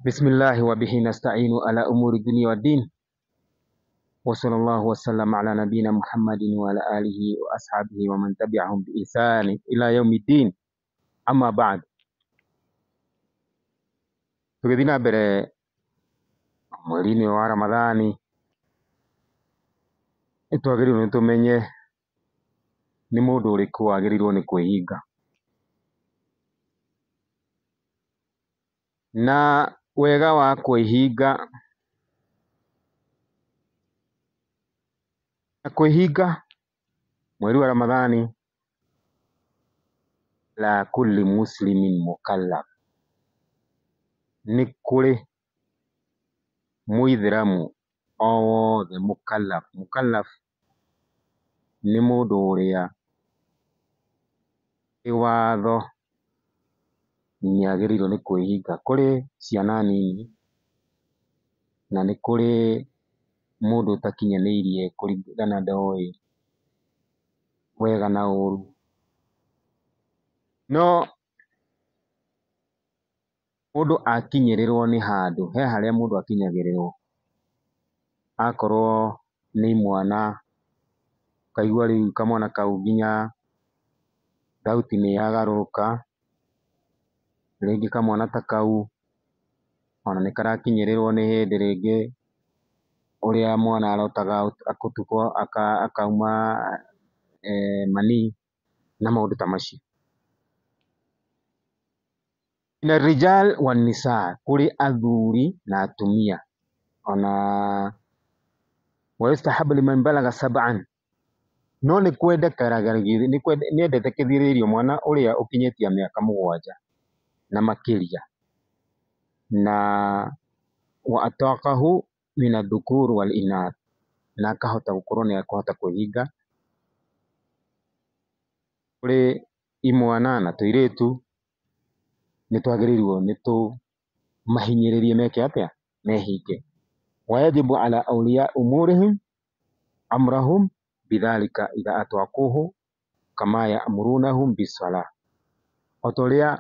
Bismillahi wa bihi nasta'inu ala umuri dunya wa din. Wa sallallahu wa sallam ala nabina Muhammadin wa ala alihi wa ashabihi wa man tabi'ahum bi ihsani ila yaumiddin. Amma ba'd. Tũgĩthiĩ na mbere mweri-inĩ wa Ramadhani, nĩ twagĩrĩirwo nĩ tũmenye nĩ mũndũ ũrĩkũ wagĩrĩirwo nĩ kwĩhinga. Na wega wa kwĩhinga, na kwĩhinga mweri wa Ramadhani, la kulli muslimin mukallaf, nĩ kũrĩ mũithĩramu o wothe mukallaf. Mukallaf nĩ mũndũ ũrĩa watho nĩ agĩrĩirwo nĩ kwĩhinga. Kũrĩ ciana nini na nĩ kũrĩ mũndũ ũtakinyanĩirie kũringana ndoĩ wega na ũru. No mũndũ akinyĩrĩrwo nĩ handũ, he harĩa mũndũ akinyagĩrĩrwo, akorwo nĩ imwana, ũkaigua rĩu kamwana kau nginya thauti nĩ yagarũrũka, rĩngĩ kamwana ta kau ona nĩ karakinyĩrĩrwo nĩ hĩndĩ rĩngĩ ũrĩa mwana arotaga ũtukũ akauma manii na maũndũ ta macio. Na rijal wa nisa, kũrĩ athuri na atumia. Ona wa yustahabu liman balagha sab'an, no nĩ kwendekanaga, nĩ endekithĩrĩirio mwana ũrĩa ũkinyĩtie mĩaka mũgwanja na makĩria, na wa ataqahu min adhukur wal inath, na akahota gũkorwo nĩ akũhota kwĩhinga kũrĩ imwana na tũirĩtu, nĩ twagĩrĩirwo nĩ tũmahinyĩrĩrie meke atĩa, mehinge. Wayajibu ala awliya umurihim amrahum bidhalika idha atwaquhu kama ya'murunahum bisala, o ta ũrĩa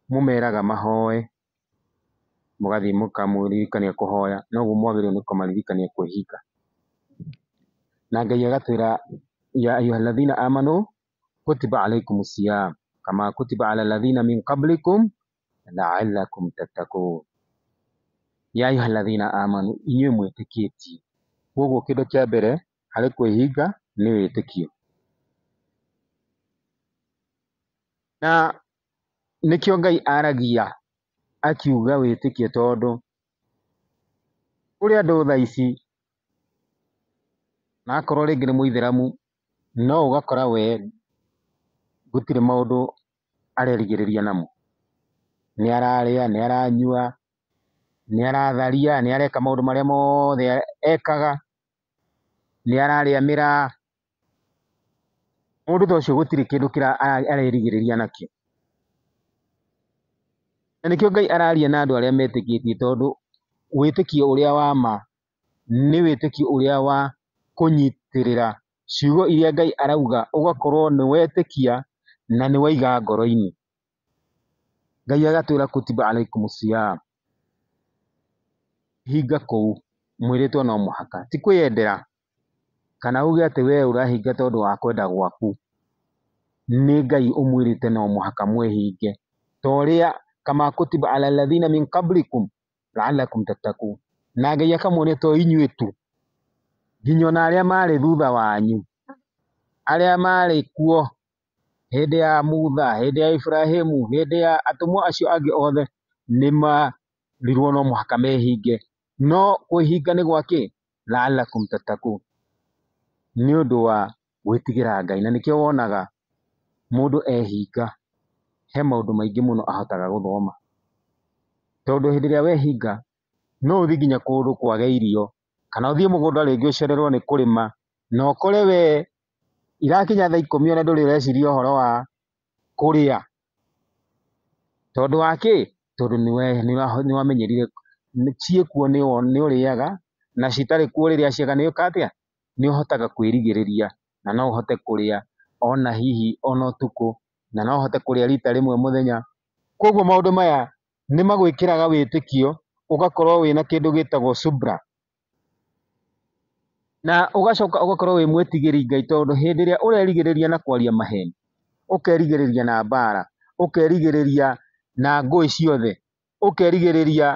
mũmeraga mahoe, mũgathiĩ mũkamũririkania kũhoya, noguo mwagĩrĩirwo nĩ kũmaririkania kwĩhinga. Na Ngai agatwĩra ya ayuha alladhina amanu kutiba alaykum siyam kama kutiba ala alladhina min qablikum la'allakum tattaqun. Ya ayuha alladhina amanu, inyuĩ mwĩtĩkĩtie. Koguo kĩndũ kĩa mbere harĩ kwĩhinga nĩ wĩtĩkio. Na nĩkĩo Ngai aragia akiuga wĩtĩkio, tondũ kũrĩ andũ thaa ici na akorwo rĩngĩ nĩ mũithĩramu, no ũgakora we gũtirĩ maũndũ arerigĩrĩria namo, nĩ ararĩa, nĩ aranyua, nĩ aratharia, nĩ areka maũndũ marĩa mothe ekaga, nĩ ararĩa mĩraa. Mũndũ ta ũcio gũtirĩ kĩndũ kĩra arerigĩrĩria nakĩo. Na nĩkĩo Ngai araria na andũ arĩa metĩkĩtie, tondũ wĩtĩkio ũrĩa wa ma nĩ wĩtĩkio ũrĩa wa kũnyitĩrĩra ciugo iria Ngai arauga, ũgakorwo nĩ wetĩkia na nĩ waiga ngoro-inĩ. Ngai agatwĩra kutiba alaikum siyam, hinga kũu mwĩrĩtwo no mũhaka, ti kwĩyendera kana uge atĩ we ũrahinga tondũ wa kwenda gwaku. Nĩ Ngai ũmwĩrĩte no mũhaka mwĩhinge, ta ũrĩa kama kutiba ala alladhina min qablikum la'allakum tattaqun. Na Ngai akamuonia to inyuĩ tu, nginya ona arĩa marĩ thutha wanyu, arĩa marĩ kuo hĩndĩ ya Mutha, hĩndĩ ya Ibrahimu, hĩndĩ ya atũmwo acio angĩ othe, nĩ marirwo no mũhaka mehinge. No kwĩhinga nĩ gwakĩ? La'allakum tattaqun, nĩ ũndũ wa gwĩtigĩra Ngai. Na nĩkĩo wonaga mũndũ ehinga he maũndũ maingĩ mũno ahotaga gũthoma, tondũ hĩndĩ ĩrĩa wehinga no ũthiĩ nginya kũndũ kwage irio, kana ũthiĩ mũgũnda rĩngĩ ũcererwo nĩ kũrĩma, na ũkore we irakinya thaa ikũmi ona ndũrĩ ũreciria ũhoro wa kũrĩa, tondũ wa kĩ? Tondũ nĩ wamenyerire ciĩkuo nĩ ũrĩaga, na citarĩ kuo rĩrĩa ciaga nĩ ũka atĩa, nĩ ũhotaga kwĩrigĩrĩria, na no ũhote kũrĩa ona hihi ona ũtukũ, na no ũhote kũrĩa rita rĩmwe mũthenya. Koguo maũndũ maya Nĩ magwĩkĩraga wĩtĩkio, ũgakorwo wĩna kĩndũ gĩtagwo subra. Na ũgacoka ũgakorwo wĩ mwĩtigĩri Ngai, tondũ hĩndĩ ĩrĩa ũrerigĩrĩria na kwaria maheni, ũkerigĩrĩria na mbara, ũkerigĩrĩria na ngũĩ ciothe, ũkerigĩrĩria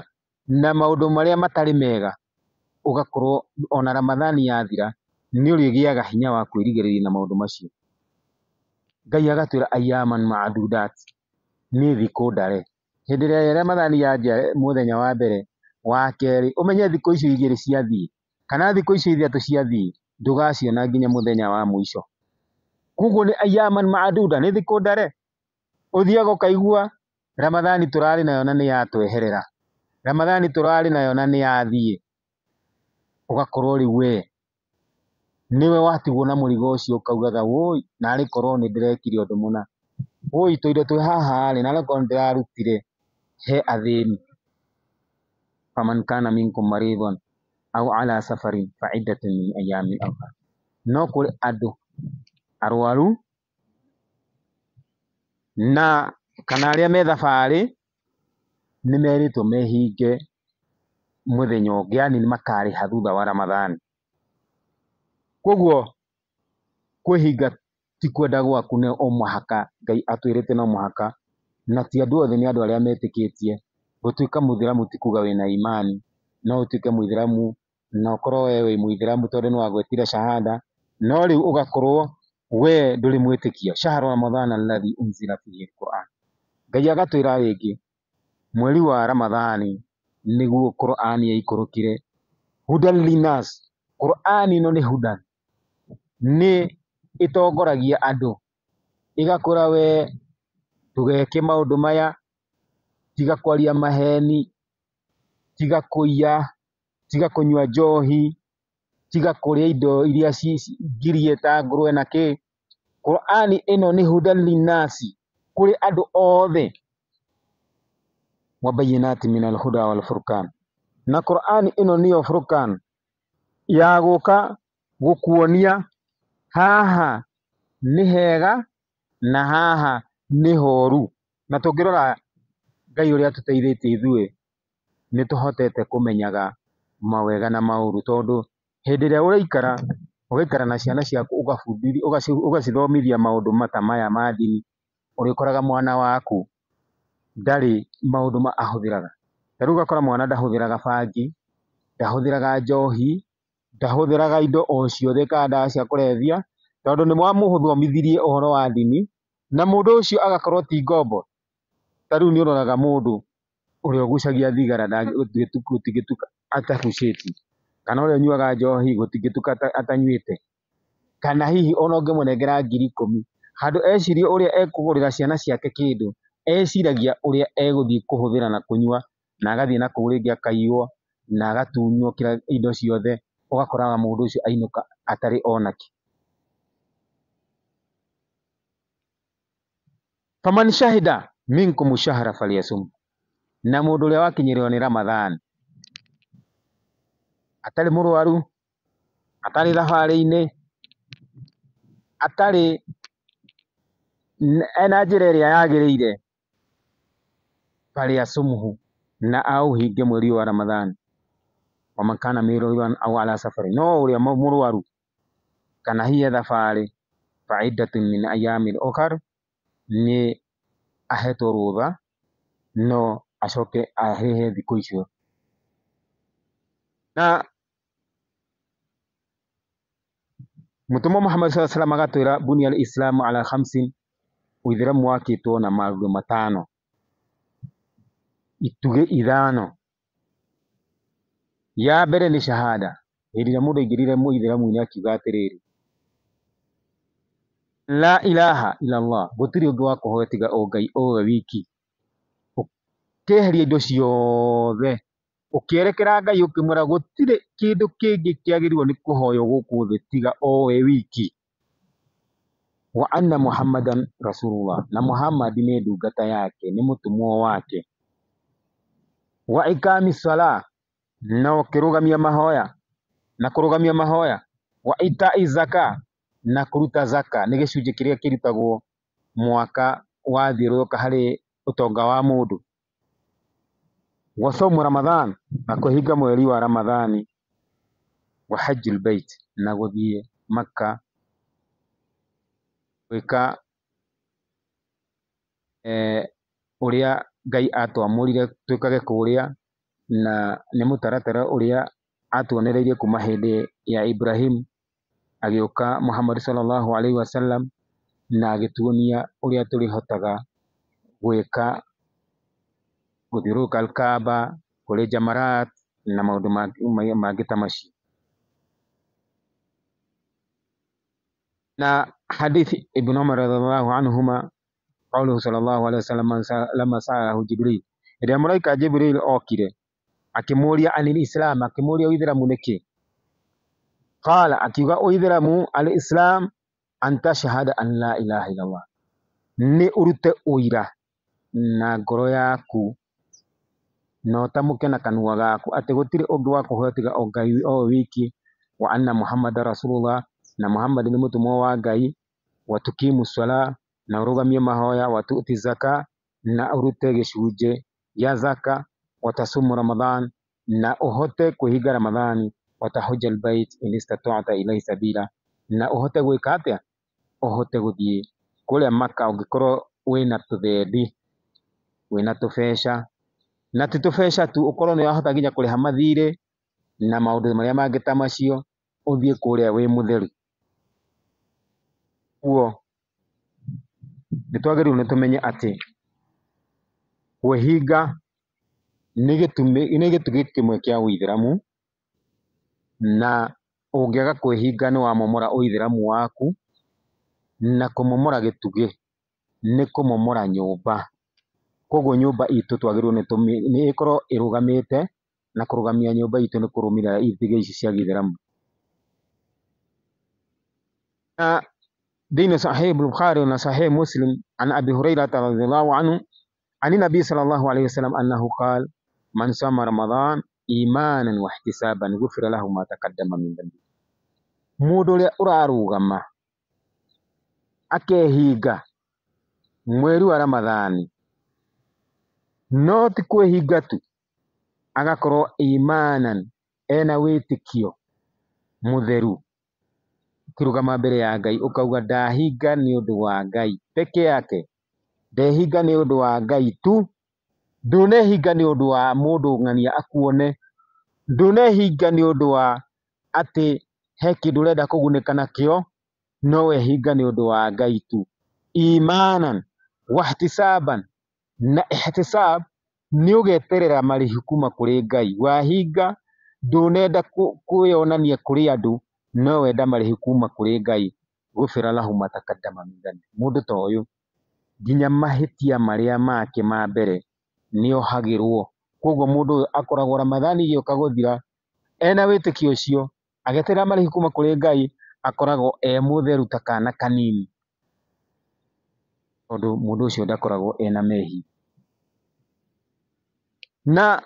na maũndũ marĩa matarĩ mega, ũgakorwo ona Ramathani yathira nĩ ũrĩgĩaga hinya wa kwĩrigĩrĩria na maũndũ macio. Ngai agatwĩra ayyaman ma'dudat, nĩ thikũ ndare. Hĩndĩ ĩrĩa Ramathani yanjia mũthenya wa mbere, wa kerĩ, ũmenye thikũ icio igĩrĩ ciathiĩ kana thikũ icio ithatũ ciathiĩ, ndũgaciona nginya mũthenya wa mũico. Koguo nĩ ayyaman ma'duda, nĩ thikũ ndare. Ũthiaga ũkaigua Ramathani tũrarĩ nayo na nĩ yatweherera, Ramathani tũrarĩ nayo na nĩ yathiĩ. Ũgakorwo rĩu we nĩwe watigwo na mũrigo ũcio, ũkaugaga wũi narĩ korwo nĩ ndĩrekire ũndũ mũna, wũi tũindo twĩ haha rĩ, narĩ korwo nĩ ndĩrarutire he athĩni. Faman kana minkum maridhan au ala safarin fa iddatun min ayamin ukhra. No kũrĩ andũ arwaru na kana arĩa me thabarĩ nĩ merĩtwo mehinge mũthenya ũngĩ, yani nĩ makarĩha thutha wa Ramathani. Koguo kwĩhinga ti kwenda gwaku, nĩ o mũhaka, Ngai atwĩrĩte no mũhaka, na ti andũ othe, nĩ andũ arĩa metĩkĩtie. Gũtuĩka mũithĩramu ti kuga wĩna imani, no ũtuĩke mũithĩramu na ũkorwo we wĩ mũithĩramu tondũ nĩ wagwetire shahada, no rĩu ũgakorwo we ndũrĩ mwĩtĩkia. Shahru Ramadhana alladhi unzila fihi alquran. Ngai agatwĩra rĩngĩ mweri wa Ramathani nĩguo Qur'ani yaikũrũkire, hudan linnas. Qur'ani ĩno nĩ hudan, nĩ ĩtongoragia andũ, ĩgakwĩra we ndũgeke maũndũ maya, tiga kwaria maheni, tiga kũiya, tiga kũnyua njohi, tiga kũrĩa indo iria ngirie ta ngũrwe na kĩ. Qur'ani ĩno nĩ hudan linnasi, kũrĩ andũ othe. Wa bayyinati min alhuda wal furqan. Na Qur'ani ĩno nĩyo furqan ya gũka gũkuonia haha nĩ hega na haha nĩ horu. Na tũngĩrora Ngai ũrĩa atũteithĩtie ithuĩ nĩ tũhotete kũmenyaga mawega na maũru, tondũ hĩndĩ ĩrĩa ũraikara ũgaikara na ciana ciaku ũgacithomithia maũndũ ta maya ma ndini, ũrĩkoraga mwana waku ndarĩ maũndũ ma ahũthĩraga. Ta rĩu ũgakora mwana ndahũthĩraga bangi, ndahũthĩraga njohi, ndahũthĩraga indo o ciothe kana ndawa cia kũrebia, tondũ nĩ wamũthomithirie ũhoro wa ndini, na mũndũ ũcio agakorwo ti ngombo. Ta rĩu nĩ ũroraga mũndũ ũrĩa ũgucagia thigara gũtingĩtuĩka atagucĩtie, kana ũrĩa ũnyuaga njohi gũtingĩtuĩka atanyuĩte, kana hihi ona ũngĩmũnengera 10,000 handũ ecirie ũrĩa ekũgũrĩra ciana ciake kĩndũ, eciragia ũrĩa egũthiĩ kũhũthĩra na kũnyua, na agathiĩ na kũu rĩngĩ akaiywo na agatunywo kĩrĩa indo ciothe, ũgakoraga mũndũ ũcio ainũka atarĩ onakĩ. Faman shahida minkum shahra falyasum. Na mũndũ ũrĩa wakinyĩrĩrwo nĩ Ramathani atarĩ mũrwaru, atarĩ thabarĩ-inĩ, atarĩ ena njĩra ĩrĩa yagĩrĩire, falyasumhu, na aũhinge mweri wa Ramathani. Waman kana maridan au ala safari, no ũrĩa mũrwaru kana hihi e thabarĩ, faiddatun min ayamin ukhar, nĩ ahetwo rũtha no acoke arĩhe thikũ icio. Na Mũtũmwo Muhammad sallallahu alaihi wasallam agatwĩra bunia al-islamu ala khamsin, ũithĩramu wakĩtwo na maũndũ matano, itugĩ ithano. Ya mbere nĩ shahada. Hĩndĩ ĩrĩa mũndũ aingĩrire mũithĩramu-inĩ akiuga atĩrĩrĩ, la ilaha illallah, gũtirĩ ũngĩ wa kũhoya tiga o Ngai o we wiki. Ũkĩeheria indo ciothe, ũkĩerekera Ngai ũkĩmwĩra gũtirĩ kĩndũ kĩngĩ kĩagĩrĩirwo nĩ kũhoywo gũkũ thĩ tiga o we wiki. Wa anna Muhammadan rasulullah, na Muhammad nĩ ndungata yake, nĩ mũtũmwo wake. Wa ikami sala, na ũkĩrũgamia mahoya, na kũrũgamia mahoya. Wa itai zaka, na kũruta zaka, nĩ gĩcunjĩ kĩrĩa kĩrutagwo mwaka wathiũrũrũka harĩ ũtonga wa mũndũ. Wa saumu Ramadhan, na kwĩhinga mweri wa Ramadhani. Wa hajjul bait, na gũthiĩ Makka gwĩka ũrĩa Ngai atwamũrire twĩkage kũrĩa, na nĩ mũtaratara ũrĩa atuonereirie kuma hĩndĩ ya Ibrahim agĩũka Muhammad sallallahu alaihi wasallam, na agĩtuonia ũrĩa tũrĩhotaga gwĩka gũthiũrũrũka Al-Kaaba, kũrĩ Jamarat na maũndũ mangĩ ta macio. Na hadithi Ibn Umar radhiallahu anhuma qawluhu sallallahu alaihi wasallam lama sa'alahu Jibril, rĩrĩa mũraika Jibril okire akĩmũria anil Islam, akĩmũria ũithĩramu nĩkĩ? Qala, akiuga ũithĩramu al-Islam an tashhada an la ilaha illallah, nĩ ũrute ũira na ngoro yaku na ũtamũke na kanua gaku atĩ gũtirĩ ũngĩ wa kũhoya tiga o Ngai o wiki, wa anna Muhammadan rasulullah, na Muhammad nĩ mũtũmwo wa Ngai, wa tukimu swala, na ũrũgamie mahoya, wa tuti zaka, na ũrute gĩcunjĩ gĩa zaka, wa tasumu Ramadhan, na ũhote kwĩhinga Ramadhani, wa tahujja albayt in istata'ta ilayhi sabila, na ũhote gwĩka atĩa? Ũhote gũthiĩ kũrĩa Maka ũngĩkorwo wĩna tũthendi, wĩna tũbeca, na ti tũbeca tu, ũkorwo nĩ ũrahota nginya kũrĩha mathirĩ na maũndũ marĩa mangĩ ta macio, ũthiĩ kũrĩa wĩ mũtheru. Ũguo nĩ twagĩrĩirwo nĩ tũmenye atĩ kwĩhinga nĩ gĩtugĩ kĩmwe kĩa ũithĩramu, na ũngĩaga kwĩhinga nĩ wamomora ũithĩramu waku, na kũmomora gĩtugĩ nĩ kũmomora nyũmba. Koguo nyũmba itũ twagĩrĩirwo nĩ ĩkorwo ĩrũgamĩte, na kũrũgamia nyũmba itũ nĩ kũrũmĩrĩra itugĩ ici cia gĩithĩramu. Na thĩinĩ Sahih Bukhari na Sahih Muslim an Abi Hurairah radhiyallahu anhu ani Nabii sallallahu alayhi wasallam annahu qala man sama Ramadan imanan wa ihtisaban ghufira lahu ma taqaddama min dhanbi. Mũndũ ũrĩa ũrarũgama akehinga mweri wa Ramadhani, no ti kwĩhinga tu, agakorwo imanan, ena wĩtĩkio mũtheru, ũkĩrũgama mbere ya Ngai ũkauga ndahinga nĩ ũndũ wa Ngai peke yake, ndehinga nĩ ũndũ wa Ngai tu, ndũnehinga nĩ ũndũ wa mũndũ ng'ania akuone, ndũnehinga nĩ ũndũ wa atĩ he kĩndũ ũrenda kũgunĩka nakĩo, no wehinga nĩ ũndũ wa Ngai tu. Imanan wahtisaban, na ihtisab nĩ ũgeterera marĩhi kuma kũrĩ Ngai. Wahinga ndũnenda kwĩyonania kũrĩ andũ, no wenda marĩhi kuma kũrĩ Ngai. Ghufira lahu ma taqaddama min dhanbi. Mũndũ ta ũyũ nginya mahĩtia marĩa make ma mbere nĩohagĩrwo. Koguo mũndũ ũyũ akoragwo Ramadhani ĩgĩũka gũthira ena wĩtĩkio ũcio, agĩeterera marĩhi kuma kũrĩ Ngai, akoragwo e mũtheru ta kana kanini, tondũ mũndũ ũcio ndakoragwo ena mehia. Na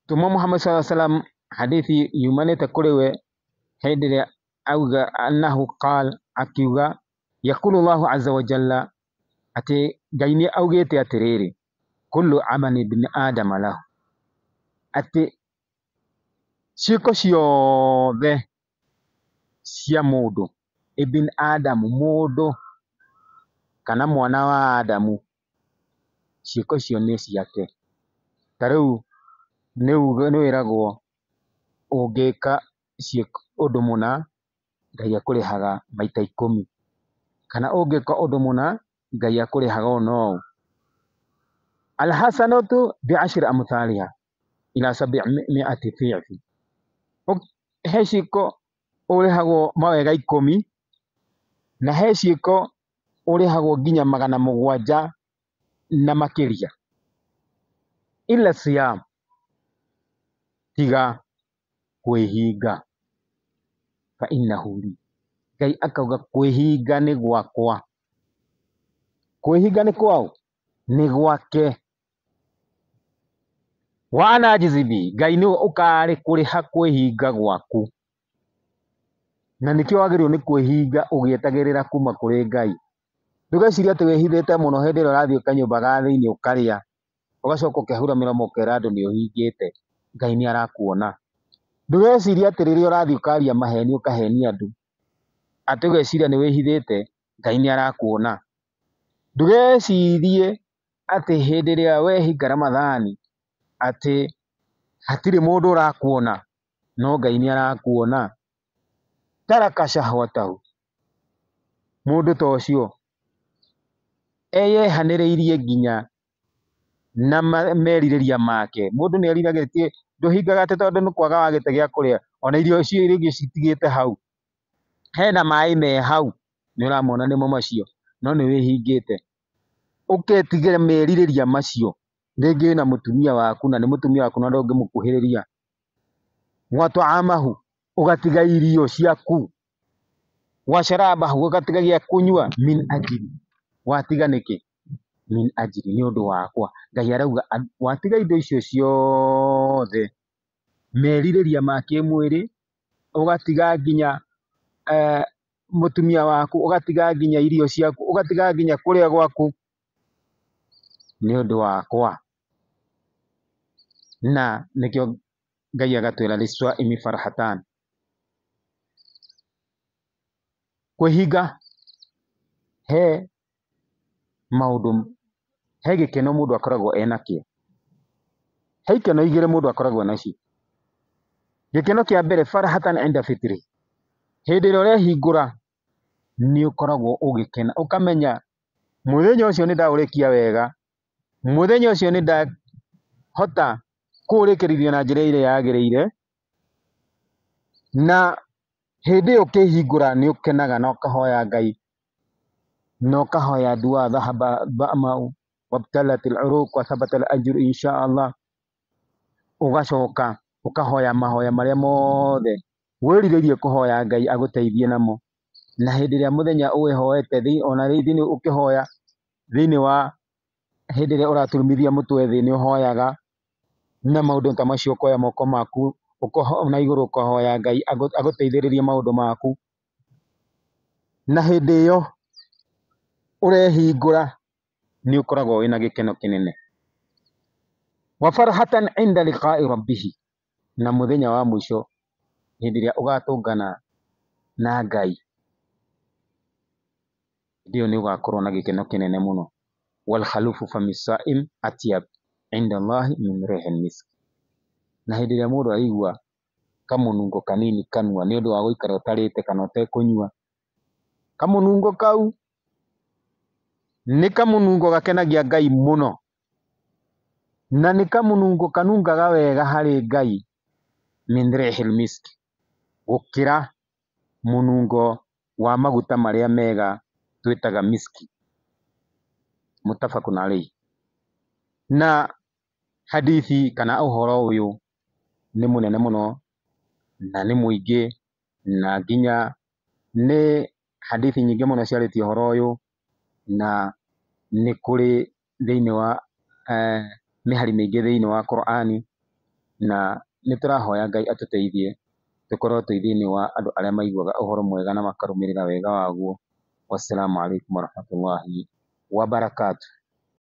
Mũtũmwo Muhammad sallallahu alaihi wasallam, hadithi yumanĩte kũrĩ we hĩndĩ ĩrĩa auga annahu qal, akiuga yaqulu Allahu azza wa jalla, atĩ Ngai nĩ augĩte atĩrĩrĩ, kullu amali ibn adama lahu, atĩ ciĩko ciothe cia mũndũ, ibn Adamu, mũndũ kana mwana wa Adamu, ciĩko icio nĩ ciake. Ta rĩu nĩ wĩragwo ũngĩka ũndũ mũna Ngai akũrĩhaga maita 10, kana ũngĩka ũndũ mũna Ngai akũrĩhaga ũũ na ũũ. Alhasanatu bi'ashri amthaliha ila sab'imi'ati dhi'fi, he ciĩko ũrĩhagwo mawega 10, na he ciĩko ũrĩhagwo nginya 700 na makĩria. Illa siyam, tiga kwĩhinga, fa innahu li, Ngai akauga kwĩhinga nĩ gwakwa. Kwĩhinga nĩ kwaũ? Nĩ gwake. Wa ana ajizi bihi, Ngai nĩwe ũkarĩ kũrĩha kwĩhinga gwaku. Na nĩkĩo wagĩrĩirwo nĩ kwĩhinga ũgĩetagĩrĩra kuma kũrĩ Ngai. Ndũgecirie atĩ wĩhithĩte mũno hĩndĩ ĩrĩa ũrathiĩ kanyũmba ga thĩinĩ ũkarĩa, ũgacoka ũkehura mĩromo ũkera andũ nĩ ũhingĩte. Ngai nĩ arakuona. Ndũgecirie atĩ rĩrĩa ũrathiĩ ũkaria maheni ũkahenia andũ, atĩ ũgeciria nĩ wĩhithĩte, Ngai nĩ arakuona. Ndũgecirie atĩ hĩndĩ ĩrĩa wehinga Ramathani atĩ hatirĩ mũndũ ũrakuona, no Ngai nĩ arakuona. Taraka shahwatahu, mũndũ ta ũcio eyehanĩrĩirie nginya na merirĩria make. Mũndũ nĩ eriragĩria, ndũhingaga atĩ tondũ nĩ kwaga wagĩte gĩa kũrĩa, ona irio icio rĩngĩ citigĩte hau, hena maĩ me hau, nĩ ũramona nĩmo macio, no nĩ wĩhingĩte. Ũketigĩra merirĩria macio, rĩngĩ wĩna mũtumia waku na nĩ mũtumia waku na ndũngĩmũkuhĩrĩria. Wa taamahu, ũgatiga irio ciaku. Wa sharabahu, ũgatiga gĩa kũnyua. Min ajili, watiga nĩkĩ? Min ajili, nĩ ũndũ wakwa. Ngai arauga watiga indo icio ciothe, merirĩria ma kĩmwĩrĩ, ũgatiga nginya mũtumia waku, ũgatiga nginya irio ciaku, ũgatiga nginya kũrĩa gwaku, nĩ ũndũ wakwa. Na nĩkĩo Ngai agatwĩra liswaimi farhatan, kwĩhinga he maũndũ, he gĩkeno mũndũ akoragwo enakĩo. He ikeno igĩrĩ mũndũ akoragwo nacio. Gĩkeno kĩa mbere, farhatan inda fitri, hĩndĩ ĩrĩa ũrehingũra nĩ ũkoragwo ũgĩkena, ũkamenya mũthenya ũcio nĩ ndaũrĩkia wega, mũthenya ũcio nĩ ndahota kũũrĩkĩrĩria na njĩra ĩrĩa yagĩrĩire, na hĩndĩ ĩyo ũkĩhingũra nĩ ũkenaga na ũkahoya Ngai, na ũkahoya dua dhahaba dhamau wabtalat al-uruq wa thabata al-ajru insha Allah. Ũgacoka ũkahoya mahoya marĩa mothe wĩrirĩirie kũhoya Ngai agũteithie namo. Na hĩndĩ ĩrĩa mũthenya ũwĩhoete, ona thĩinĩ ũkĩhoya thĩinĩ wa hĩndĩ ĩrĩa ũraturumithia mũtwe thĩ nĩ ũhoyaga na maũndũ ta macio, ũkoya moko maku na igũrũ ũkahoya Ngai agũteithĩrĩrie maũndũ maku. Na hĩndĩ ĩyo ũrehingũra nĩ ũkoragwo wĩna gĩkeno kĩnene. Wa farhatan inda liqai rabbihi, na mũthenya wa mũico hĩndĩ ĩrĩa ũgatũngana na Ngai, hĩndĩ ĩyo nĩ ũgakorwo na gĩkeno kĩnene mũno. Wal khalufu fami saim atyab inda Allahi min rihil misk. Na hĩndĩ ĩrĩa mũndũ aigua kamũnungo kanini kanua nĩ ũndũ wa gũikara ũtarĩte kana ũtekũnyua, kamũnungo kau nĩ kamũnungo gakenagia Ngai mũno, na nĩ kamũnungo kanungaga wega harĩ Ngai min rihil misk, gũkĩra mũnungo wa maguta marĩa mega twĩtaga miski. Muttafaqun alayhi. Na hadithi kana ũhoro ũyũ nĩ mũnene mũno na nĩ mũingĩ, na nginya nĩ hadithi nyingĩ mũno ciarĩtie ũhoro ũyũ, na nĩ kũrĩ thĩinĩ wa mĩhari mĩingĩ thĩinĩ wa Qur'ani, na nĩ tũrahoya Ngai atũteithie tũkorwo twĩ thĩinĩ wa andũ arĩa maiguaga ũhoro mwega na makarũmĩrĩra wega waguo. Wassalamu alaikum warahmatullahi wabarakatuh.